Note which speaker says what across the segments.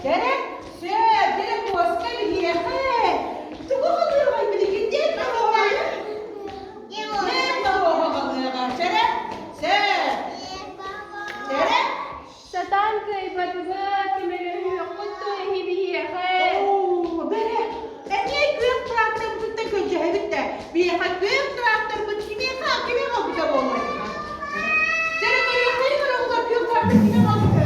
Speaker 1: Кэрэ, сөп, кэрэ куоска биһиэхэ. Тугу халыаҕай билигин диэн оһоҕой? Диэн оһоҕо халыаҕа. Чэрэ, сөп. Чэрэ.
Speaker 2: Сатаан кыайбатыбыт, көмөлөһүөххүт дуо эһи биһиэхэ?
Speaker 1: Оо, бэрэ, эмиэ күөх тракторбытыттан көрдөһөбүт да, биһиэхэ күөх тракторбыт кимиэхэ кимиэхэ ылбыта буолуой? Чэрэ көрүөххэ көрө оҕолор күөх трактор кимиэхэ ылбыта?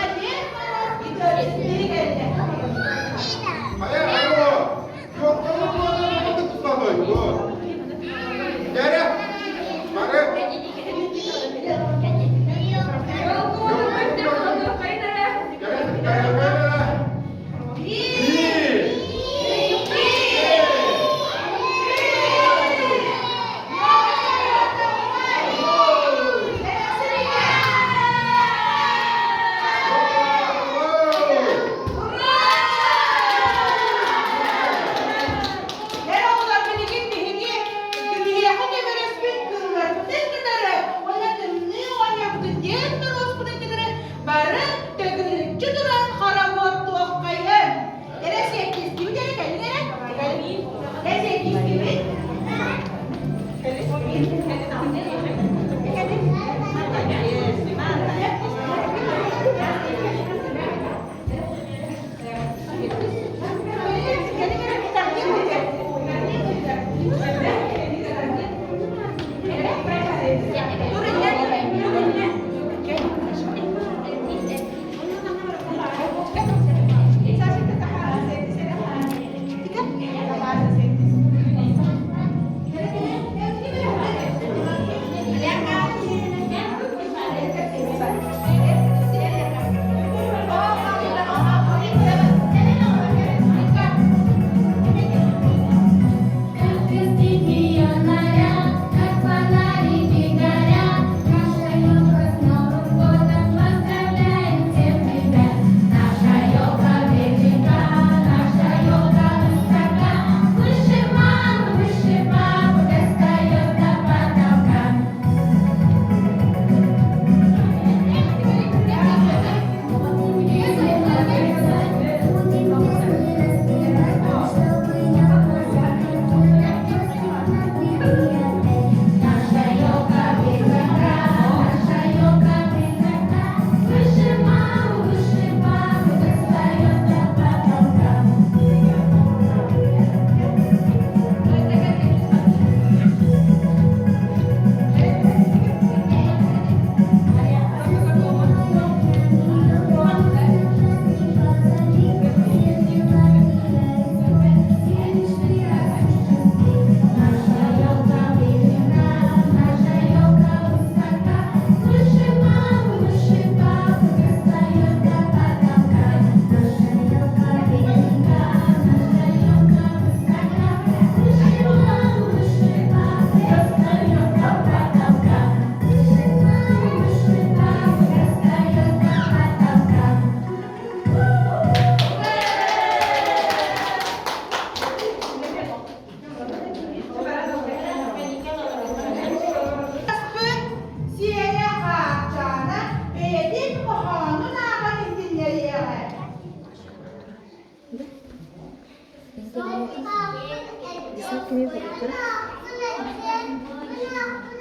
Speaker 1: Биһиэхэ Дед Мороз итиитин кэллэ.
Speaker 3: Хайа, хайа, Туохтан буолан туппатой бу? Дэрэ, бары.
Speaker 1: Биир, икки, Эр оҕолор билигин биһиги биһиэхэ көмөлөспүт кыылларбытын кытары уонна тымныы оҕонньорбутун диэн норуоспутун кытары бары төгүрүччү туран хороводтуоххайын. Эрэ сиэттистибит эрэ кэлин эрэ. Эрэ сиэттистибит.
Speaker 4: Как блестит ее наряд, как фонарики горят, Наша елка с Новым годом поздравляет всех ребят. Наша елка велика, наша елка высока, Выше мамы, выше папы, достает до потолка. Будем песни распевать, чтобы елка захотела, Наша елка высока, наша елка высока, выше мамы, выше папы, достает до потолка. Наша елка велика, наша елка высока, выше мамы, выше папы, достает до потолка. Наша елка велика, наша елка высока, выше мамы, выше папы, достает до потолка. Выше мамы, выше папы, достает до потолка.
Speaker 1: Аспыт сиэнэ Хаарчаана бэйэтин хоһоонун ааҕан иһитиннэриэҕэ.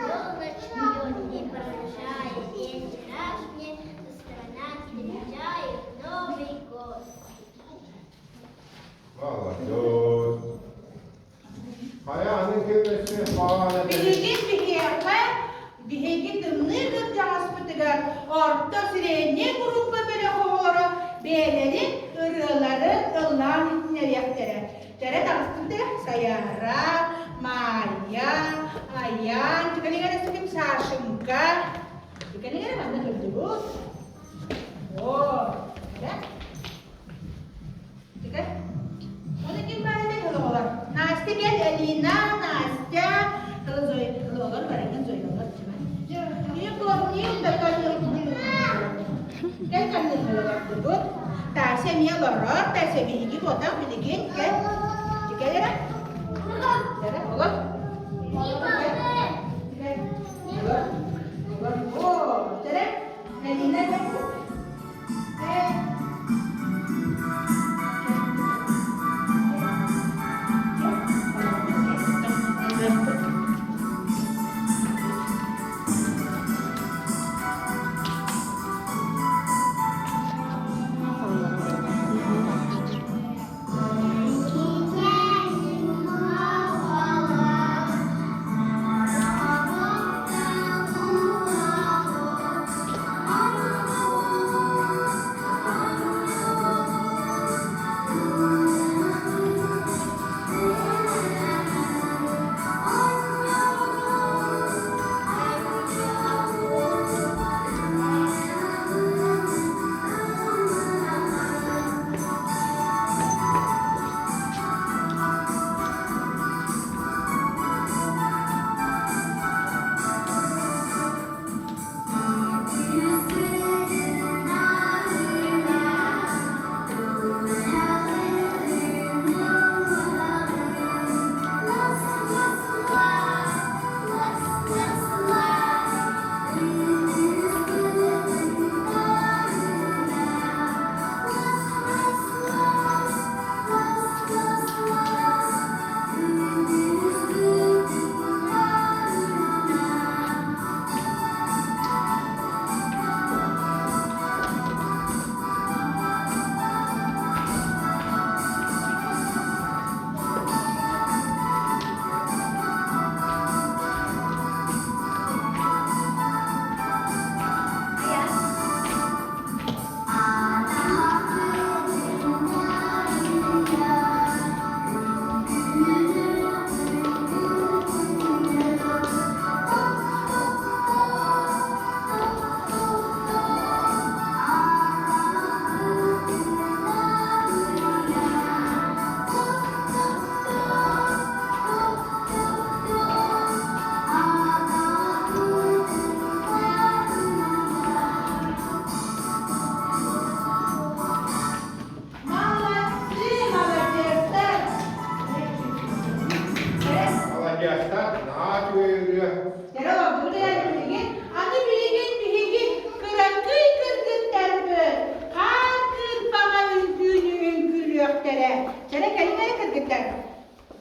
Speaker 4: Елочный провожает вчерашнее, со страна встречает Новый год.
Speaker 3: Молодец. Хайа, аны кемесин хаана
Speaker 1: Билигин биһиэхэ биһиги тымныы кырдьаҕаспытыгар орто средняй группа бөлөх оҕолоро бэйэлэрин ырыаларын ыллаан иһитиннэриэхтэрэ. Тэрэ таҕыстым Сайаара, Майя, Аян, түгэнигэр ситим Сашенька. Түгэнигэр манна көрдүгүт. О, да? Түгэн. Оны ким баар этэй оҕолор? Настя кэл, Элина, Настя. Тылы Зоя, оҕолор барыгын Зоялар Кэл каннын олордубут. Тася эмиэ олорор, Тася биһиги буотах билигин кэл. Кэл эрэ. Эрэ, олор. Олор. Олор. О, эрэ. Элина кэл. Э.
Speaker 4: Thank you.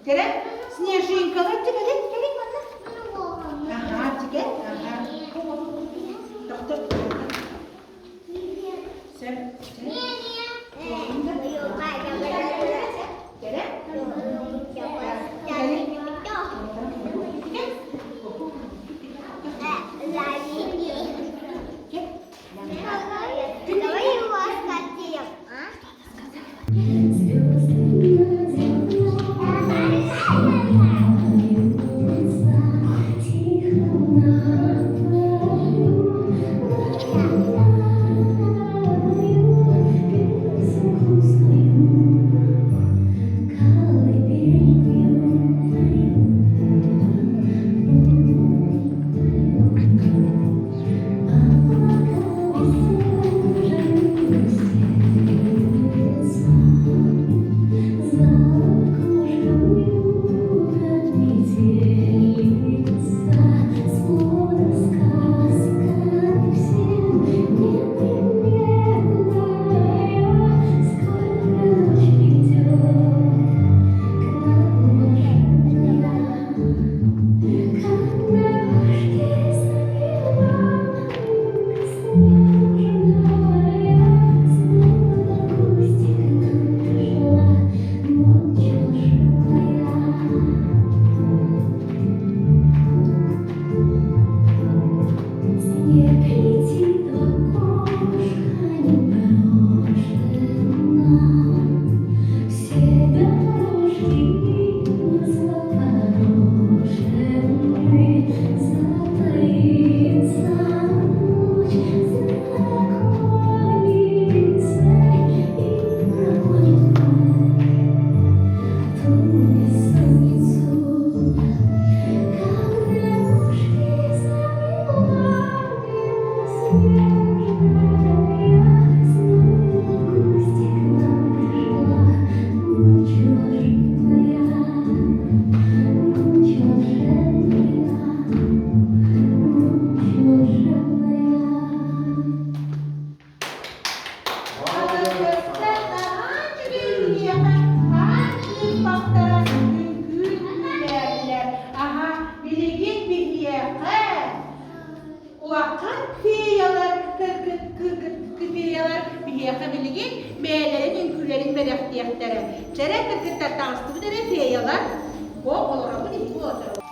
Speaker 1: Кэрэ снежинкалар кэлин кэлин манна. Аха, тикэ. Аха. Тохтор. Сөп. Кэрэ. Билигин биһиэхэ улахан феялар, кыргыт феялар биһиэхэ билигин бэйэлэрин үҥкүүлэрин бэлэхтиэхтэрэ. Чэрэ кыргыттар таҕыстыбыт эрэ феялар. Бу олоробут иһи буолар.